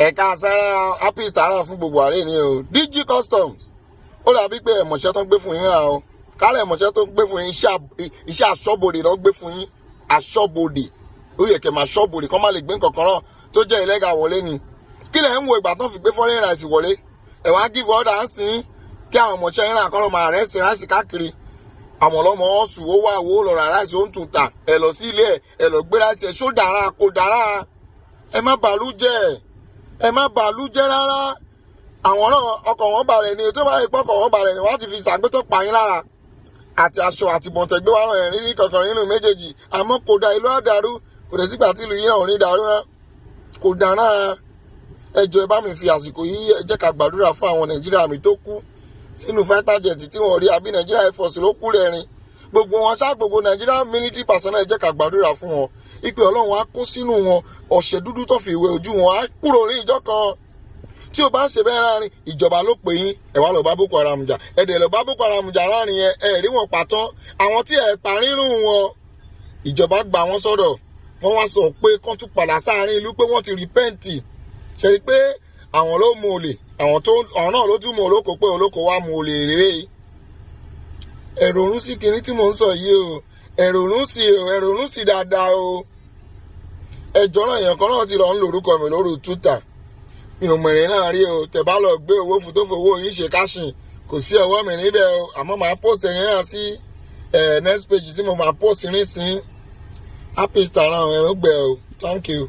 Ẹ̀ka sára, happy star fún gbogbo àárẹ̀ ni o. DG Customs, ó dàbí pé ẹ̀mọ̀ṣẹ́ tó ń gbé fún yín rà o. Kálẹ̀ ẹ̀mọ̀ṣẹ́ tó ń gbé fún yín, iṣẹ́ aṣọ́bodè ló gbé fún yín. Aṣọ́bodè, ó yẹ kẹ́ máa ṣọ́bodè kọ́ má lè gbé nǹkan kan náà tó jẹ́ illegal wọlé ni. Kí lẹ̀ ń wo ìgbà tó ń fi gbé foreign rice wọlé? Ẹ̀ wá give order ń sìn kí àwọn ọmọọṣẹ́ yín rà kọ́ ló máa rẹ́sì rice káàkiri. Àwọn ọlọ́mọ ọ̀sùn ó wà wó lọ ra rice, ó ń tún ta ẹ̀ lọ sí ilé ẹ̀, ẹ̀ lọ gbé rice ẹ̀. Ṣó dára? Kò dára. Ẹ má bàálù jẹ́, ẹ má bàálù jẹ́ rárá. Àwọn náà, ọkọ̀ wọn balẹ̀ ni. Tó bá yẹ pé ọkọ̀ wọn balẹ̀ ni, wọ́n á ti fi sàgbétò pa yín lára àti aṣọ àti bọ̀ǹtẹ̀ gbé wá rẹ̀ rírí kankan nínú méjèèjì. Àmọ́ kò da, ìlú àdàrú, kò dẹ̀ sígbà tí ìlú yìí náà ò ní dàrú náà. Kò dára. Ẹ jọ̀ọ́, ẹ bá mi fi àsìkò yìí, ẹ jẹ́ ká gbàdúrà fún àwọn Nàìjíríà mi tó kú sínú fighter jet tí wọ́n rí, àbí Nàìjíríà Air Force ló kú rẹ̀rin, gbogbo wọn ṣá, gbogbo Nàìjíríà military personnel. Ẹ jẹ́ ká gbàdúrà fún wọn ìpè Ọlọ́run á kó sínú wọn, ọ̀sẹ̀ dúdú tó fi ìwé ojú wọn á kúrò ní ìjọ kan. Tí o bá ń ṣe bẹ́ẹ̀ láàrin ìjọba ló pè yín, ẹ wá lọ bá Boko Haram jà, ẹ dẹ̀ lọ bá Boko Haram jà láàrin yẹn, ẹ rí wọn pàtán. Àwọn tí ẹ pa rírùn wọn, ìjọba gbà wọ́n sọ́dọ̀. Wọ́n wá sọ pé kán tún padà sáàrin ìlú, pé wọ́n ti repent. Ṣe rí pé àwọn ló mú olè, àwọn tó àwọn náà ló tún mú olóko, pé olóko wá mú olè rèé. Ẹ̀rọ òrùn sí kinní tí mò ń sọ yìí o, ẹ̀rọ òrùn sí o, ẹ̀rọ òrùn sí dáadáa o. Ẹjọ́ náà, èèyàn kan náà ti lọ ń lorúkọ mi lórí Twitter. Mi ò mọ̀rìn náà rí o. Tẹ̀ bá lọ gbé owó fún tó fowó yín ṣe káṣìn, kò sí ọwọ́ mi níbẹ̀ o. Àmọ́ màá post ẹ̀rín náà sí next page tí mo máa post rí sí. Happy star náà, ẹ̀rọ gbẹ o. Thank you.